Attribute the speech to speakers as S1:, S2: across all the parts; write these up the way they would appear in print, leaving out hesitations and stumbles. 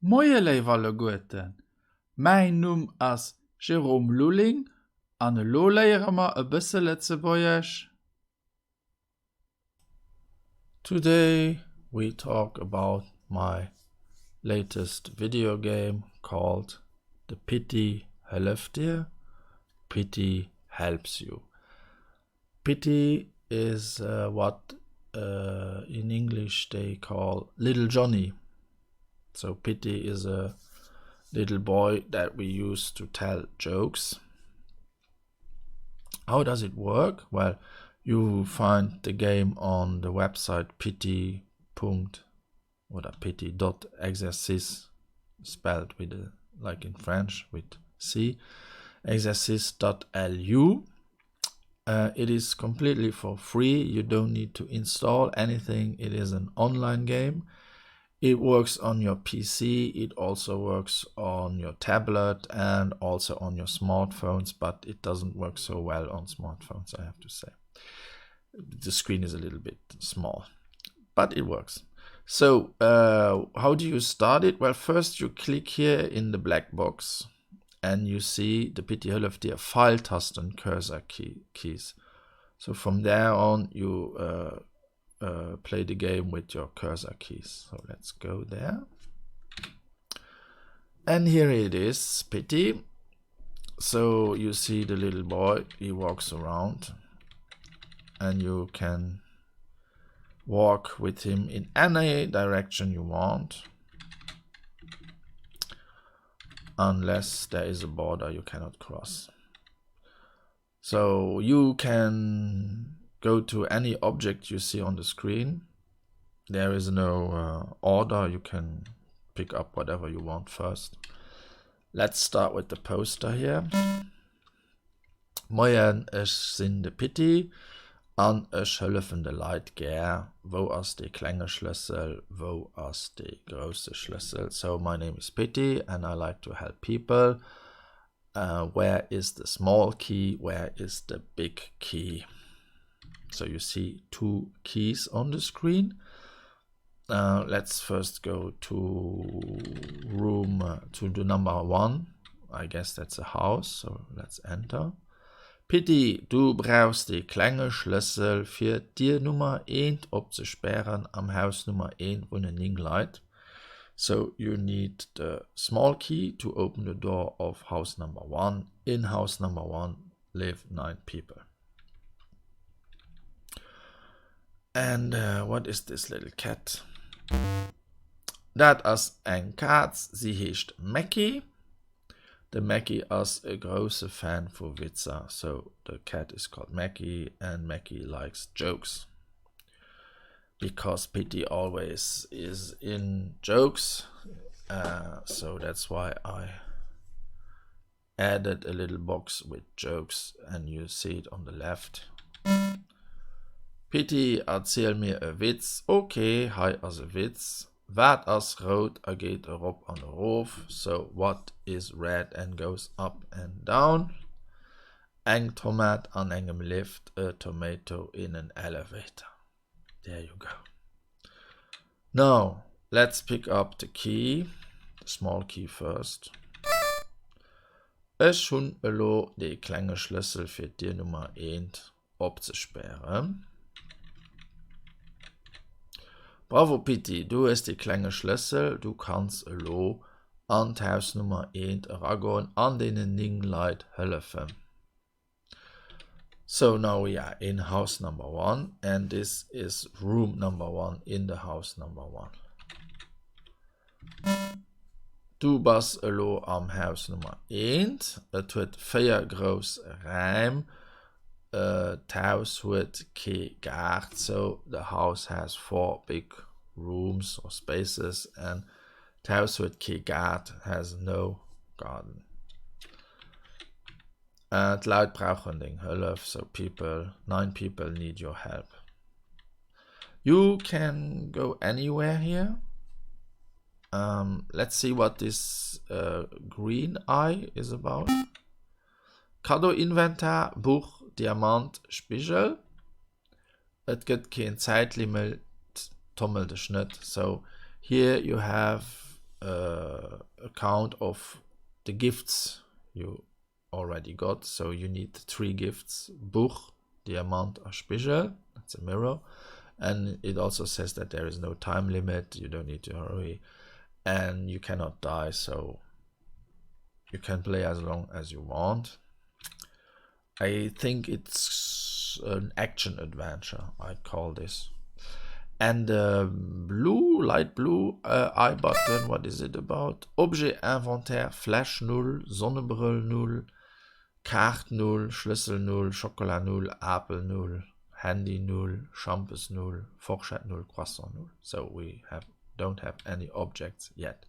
S1: Moie léif alleguerten, mäin Numm ass Jérôme Lulling an elo léiere mer e bësse Lëtzebuergesch.
S2: Today we talk about my latest video game called The Pitti Hëlleft dir, Pitti Helps You. Pitti is uh, what uh, in English they call Little Johnny. So Pitti is a little boy that we use to tell jokes. How does it work? Well, you find the game on the website pitti. Oder pitti dot exercice spelled with a, like in French with C exercice.lu. Uh, it is completely for free. You don't need to install anything. It is an online game. It works on your PC. It also works on your tablet and also on your smartphones, but it doesn't work so well on smartphones, I have to say. The screen is a little bit small, but it works. So uh, how do you start it? Well, first you click here in the black box and you see the Pitti Hëllef dir Pfeiltasten cursor key, keys. So from there on, you uh, uh, play the game with your cursor keys. So let's go there. And here it is, Pitti. So you see the little boy, he walks around and you can walk with him in any direction you want unless there is a border you cannot cross. So you can go to any object you see on the screen. There is no uh, order, you can pick up whatever you want first. Let's start with the poster here. Moien, ech sinn de Pitti an ech hëllefen de Leit gär. Wou ass dee klenge Schlëssel? Wou ass dee grousse Schlëssel? So my name is Pitti and I like to help people. Uh, where is the small key? Where is the big key? So you see two keys on the screen. Uh, let's first go to room uh, to the number one. I guess that's a house, so let's enter. Pitti, du brauchs de klenge Schlëssel fir d'Dier Nummer 1 opzespären. Am Haus Nummer 1 wunnen 9 Leit. So you need the small key to open the door of house number 1. In house number 1 live 9 people. And uh, what is this little cat? Dat ass eng Kaz, si heescht Mackie. De Mackie ass e grousse Fan vu Witzer. So the cat is called Mackie and Mackie likes jokes. Because Pitti always is in jokes. Uh, so that's why I added a little box with jokes and you see it on the left. Pitti, erziel mir e Witz. Ok, hei ass e Witz. Wat ass rout a geet erop an erof? So what is red and goes up and down? Eng Tomat an engem Lift, a tomato in an elevator. There you go. Now, let's pick up the key, the small key first. Ech hunn elo dee klenge Schlëssel fir d'Dier Nummer 1 opzespären. Bravo Pitti, du hues dee klenge Schlëssel, du kanns elo an d'Haus Nummer 1 eragoen an deenen 9 Leit hëllefen. So now we are in house number 1 and this is room number 1 in the house number 1. Du bass elo am Haus Nummer 1. Et huet 4 grouss Räim. D'Haus huet kee Gaart. So the house has 4 big rooms or spaces and d'Haus huet kee Gaart, has no garden. D'Leit brauchen deng Hëllef. So people, 9 people need your help. You can go anywhere here. Um, let's see what this uh, green eye is about. Kado Inventar, Buch, Diamant, Spigel. Et gëtt keen Zäitlimit, tommel dech net. So here you have. uh, account of the gifts you already got. So you need three gifts, Buch, Diamant a Spigel, that's a mirror. And it also says that there is no time limit, you don't need to hurry, and you cannot die, so you can play as long as you want. I think it's an action adventure, I'd call this. And the blue, light blue uh, I button, what is it about? Objet Inventaire, Fläsch 0, Sonnebrëll 0, Kaart 0, Schlëssel 0, Schockela 0, Apel 0, Handy 0, Schampes 0, Forschett 0, Croissant 0. So we have don't have any objects yet.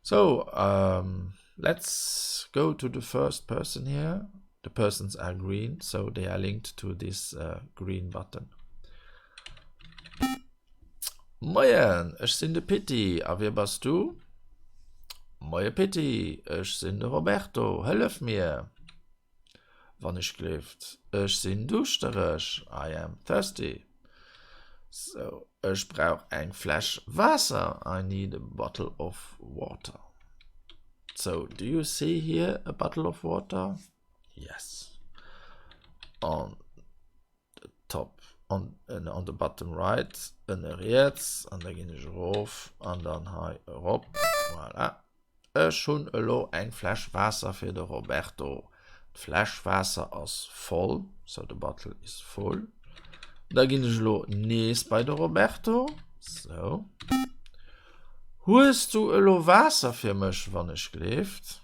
S2: So um, let's go to the first person here. The persons are green, so they are linked to this uh, green button. Moien, ech sinn de Pitti, a wie bass du? Moie Pitti, ech sinn de Roberto, hëllef mir! Wann ech gleeft, ech sinn duuschtereg, I am thirsty. So, ech brauch eng Fläsch Waasser, I need a bottle of water. So, do you see here a bottle of water? Yes. On the top, on, on the bottom right, ënne riets, an da ginn ech erof, an dann hei erop. Voilà. Ech hunn elo eng Fläsch Waasser fir de Roberto. D'Fläsch Waasser ass voll, so the bottle is full. Da ginn ech elo nees bei de Roberto. So. Hues du elo Waasser fir mech, wann ech gleeft?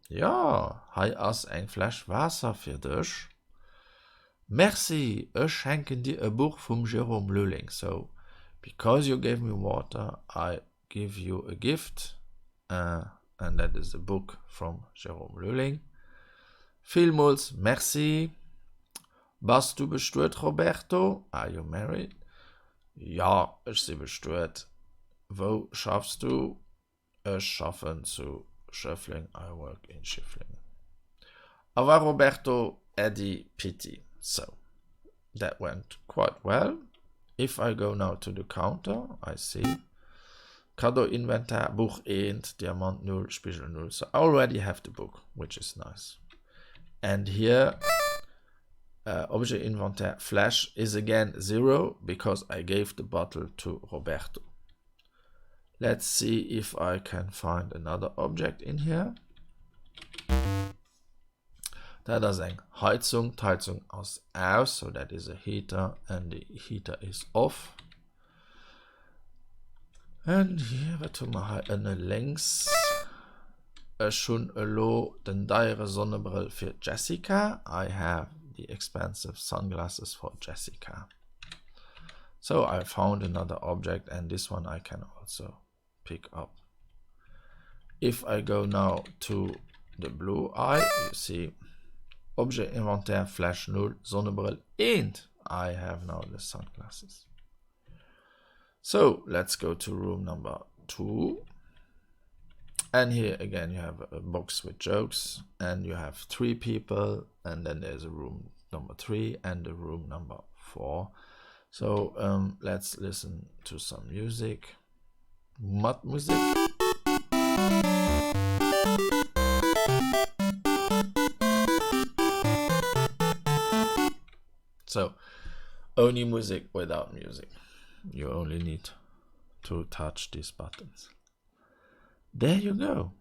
S2: Jo, hei ass eng Fläsch Waasser fir dech. Merci, ech schenken dir e Buch vum Jérôme Lulling. So, because you gave me water, I give you a gift uh, and that is a book from Jérôme Lulling. Villmools Merci. Bass du bestuet Roberto? Are you married? Ja, ech si bestuet. Wou schaffs du? Ech schaffen zu Schëffleng. I work in Schifflingen. Au revoir Roberto, Äddi Pitti. So, that went quite well. If I go now to the counter, I see Cadeau Inventar, Buch 1, Diamant 0, Spigel 0. So I already have the book, which is nice. And here, uh, Objet Inventaire Fläsch is again 0 because I gave the bottle to Roberto. Let's see if I can find another object in here. Dat ass eng Heizung. D'Heizung ass aus, so that is a heater and the heater is off. And here, wat hu mer hei ënne lénks? Ech hunn elo den deiere Sonnebrëll fir d'Jessica. I have the expensive sunglasses for Jessica. So I found another object and this one I can also pick up. If I go now to the blue eye, you see Objet Inventaire Fläsch 0 Sonnebrëll 1. I have now the sunglasses. So let's go to room number 2. And here again you have a box with jokes and you have three people and then there's a room number 3 and a room number 4. So um, let's listen to some music. Mat Musek. So, only music without music. You only need to touch these buttons. There you go.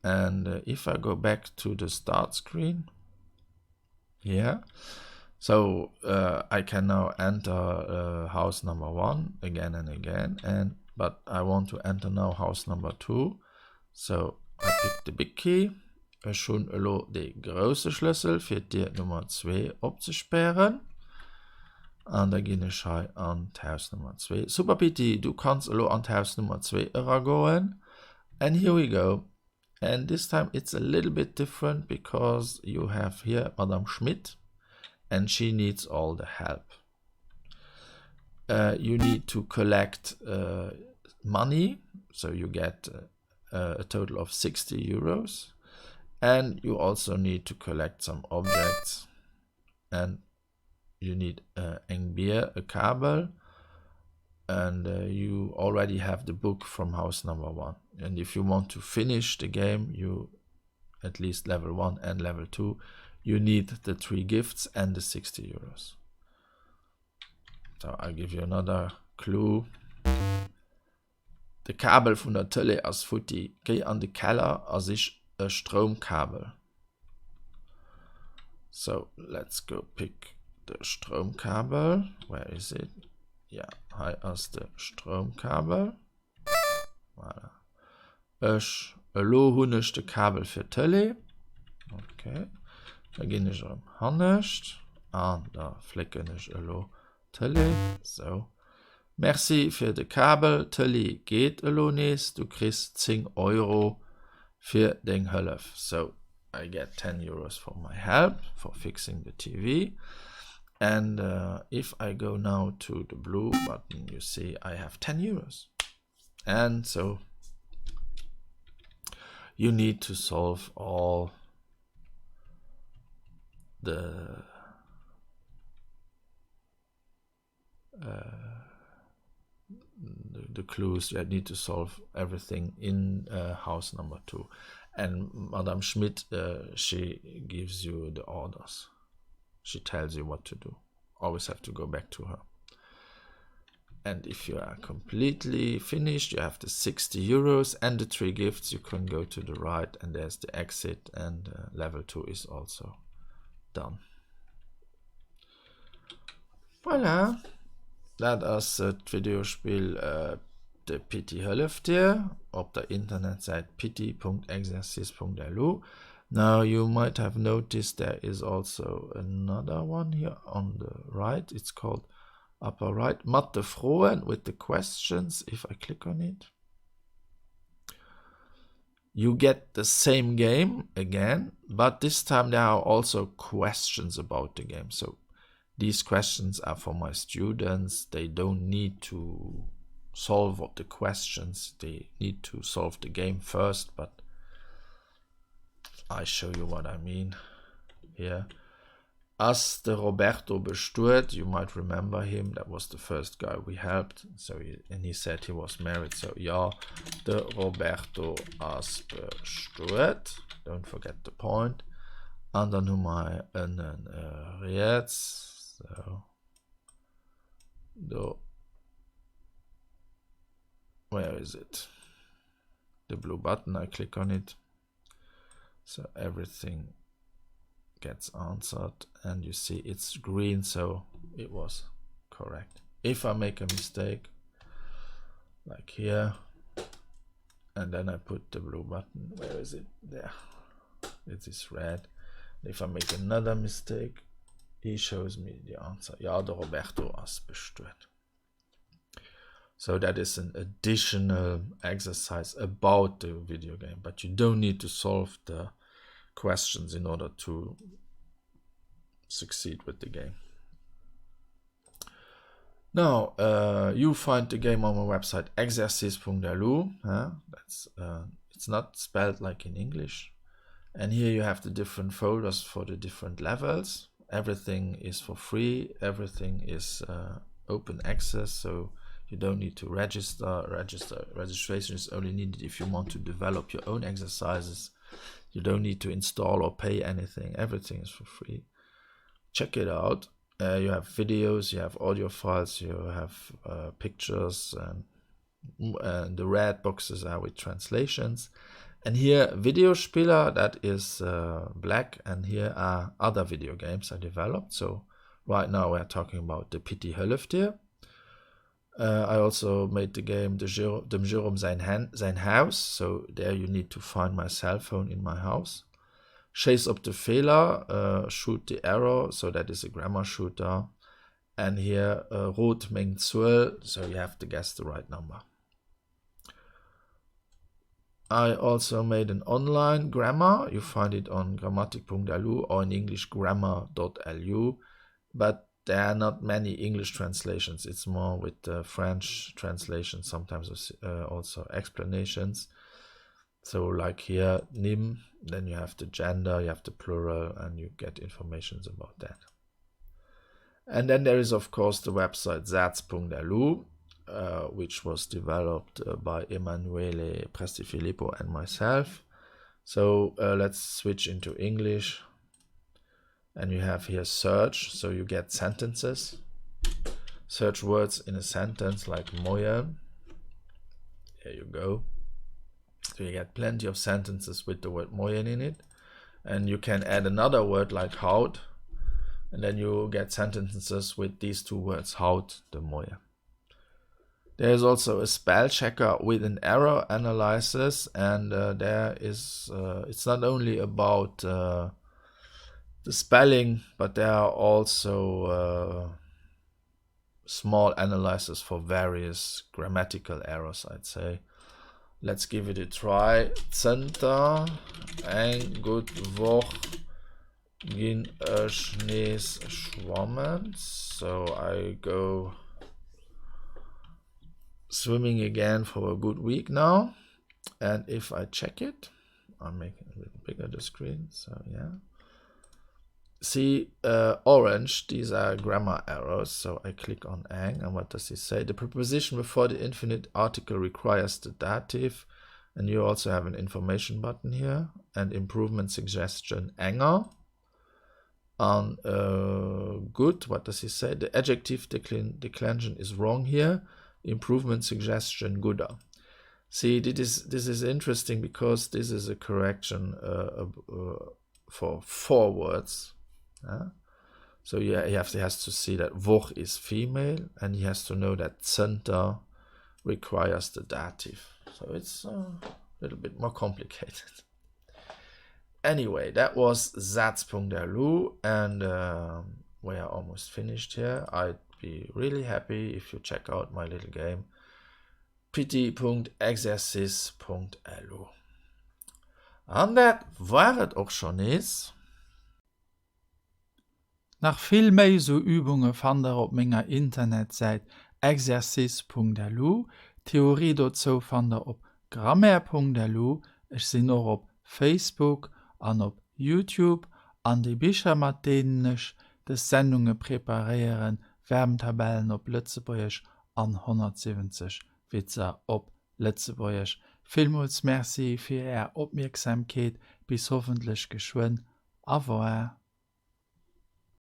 S2: And uh, if I go back to the start screen, yeah, so uh, I can now enter uh, house number one again and again, and but I want to enter now house number two. So I pick the big key. Ech hunn elo de grousse Schlëssel fir d'Dier Nummer zwee opzespären. An da ginn ech hei an d'Haus Nummer zwee. Super Pitti, du kanns elo an d'Haus Nummer zwee eragoen. And here we go. And this time it's a little bit different because you have here Madame Schmidt and she needs all the help. Uh, you need to collect uh, money, so you get uh, a total of 60 euros. And you also need to collect some objects and you need uh, eng Bier, e Kabel. And uh, you already have the book from house number one. And if you want to finish the game, you at least level 1 and level 2, you need the three gifts and the 60 euros. So I'll give you another clue. De Kabel vun der Tëlee ass futti. Géi an de Keller a sich e Stroumkabel. So let's go pick the Stroumkabel. Where is it? Ja, hei ass de Stroumkabel. Voilà. Ech, elo hunn ech de Kabel fir d'Tëlee. Okay. Da ginn ech erëm hannescht an da flécken ech elo d'Tëlee. Sou. Merci fir de Kabel, d'Tëlee geet elo nees. Du kriss 10 Euro fir deng Hëllef. So, I get 10 euros for my help for fixing the TV. And uh, if I go now to the blue button, you see I have 10 euros. And so you need to solve all the uh, the, the clues. You need to solve everything in uh, house number two. And Madame Schmidt, uh, she gives you the orders. She tells you what to do. Always have to go back to her. And if you are completely finished, you have the 60 euros and the three gifts. You can go to the right and there's the exit and uh, level 2 is also done. Voilà, dat ass d'Videospill De Pitti hëlleft dir op der Internetsäit pitti.exercice.lu. Now you might have noticed there is also another one here on the right. It's called upper right mat de Froen with the questions. If I click on it, you get the same game again, but this time there are also questions about the game. So these questions are for my students. They don't need to solve the questions. They need to solve the game first, but I show you what I mean here. Ass de Roberto bestuet? You might remember him, that was the first guy we helped. So he, and he said he was married. So jo, de Roberto ass bestuet. Don't forget the point. An dann hu mer hei ënnen riets. So do. Where is it? The blue button, I click on it. So everything gets answered and you see it's green, so it was correct. If I make a mistake, like here, and then I put the blue button, where is it? There, it is red. If I make another mistake, he shows me the answer. Ja, de Roberto ass bestuet. So that is an additional exercise about the video game, but you don't need to solve the questions in order to succeed with the game. Now, uh, you find the game on my website exercice.lu. Huh? That's uh, it's not spelled like in English. And here you have the different folders for the different levels. Everything is for free. Everything is uh, open access, so you don't need to register. Register registration is only needed if you want to develop your own exercises. You don't need to install or pay anything. Everything is for free. Check it out. Uh, you have videos, you have audio files, you have uh, pictures, and, and the red boxes are with translations. And here, Videospieler, that is uh, black, and here are other video games I developed. So right now we are talking about the Pitti Hëlleft dir. Uh, I also made the game De Jérôme, Dem Jérôme sein, Han sein Haus. So there you need to find my cell phone in my house. Schéiss op de Feeler, uh, shoot the error. So that is a grammar shooter. And here, uh, Rot meng Zuel. So you have to guess the right number. I also made an online grammar. You find it on grammatik.lu or in English grammar.lu. But there are not many English translations. It's more with the French translation, sometimes uh, also explanations. So like here, Nimm, then you have the gender, you have the plural, and you get informations about that. And then there is, of course, the website saz.lu. uh, which was developed uh, by Emanuele Prestifilippo and myself. So uh, let's switch into English. And you have here search, so you get sentences. Search words in a sentence like Moya. There you go. So you get plenty of sentences with the word Moyen in it. And you can add another word like haut. And then you get sentences with these two words, haut de Moyen. There is also a spell checker with an error analysis, and uh, there is uh, it's not only about uh, the spelling, but there are also uh, small analysis for various grammatical errors, I'd say. Let's give it a try. Zënter eng gutt Woch ginn ech nees schwammen. So I go swimming again for a good week now. And if I check it, I'm making it a little bigger the screen. So yeah. See uh, orange, these are grammar errors. So I click on eng and what does he say? The preposition before the infinite article requires the dative. And you also have an information button here and improvement suggestion enger. On uh, good, what does he say? The adjective declin declension is wrong here. Improvement suggestion gooder. See, this is, this is interesting because this is a correction uh, uh, for four words. Yeah? So yeah, he, have, he has to see that Woch is female and he has to know that zënter requires the dative. So it's a little bit more complicated. Anyway, that was Satz.lu and um, we are almost finished here. I'd be really happy if you check out my little game pitti.exercice.lu. An dat war et och scho nees.
S1: Nach vill méi sou Übunge fannt der op menger Internetsäit exercice.lu. D'Theorie dozou fannt der op grammaire.lu. Ech sinn och op Facebook an op Youtube. An déi Bicher mat deenen ech des Sendunge preparéieren, Verbentabellen op Lëtzebuergesch an 170 Witzer op Lëtzebuergesch. Villmools Merci fir Är Opmierksamkeet. Bis hoffentlech geschwënn. Au revoir.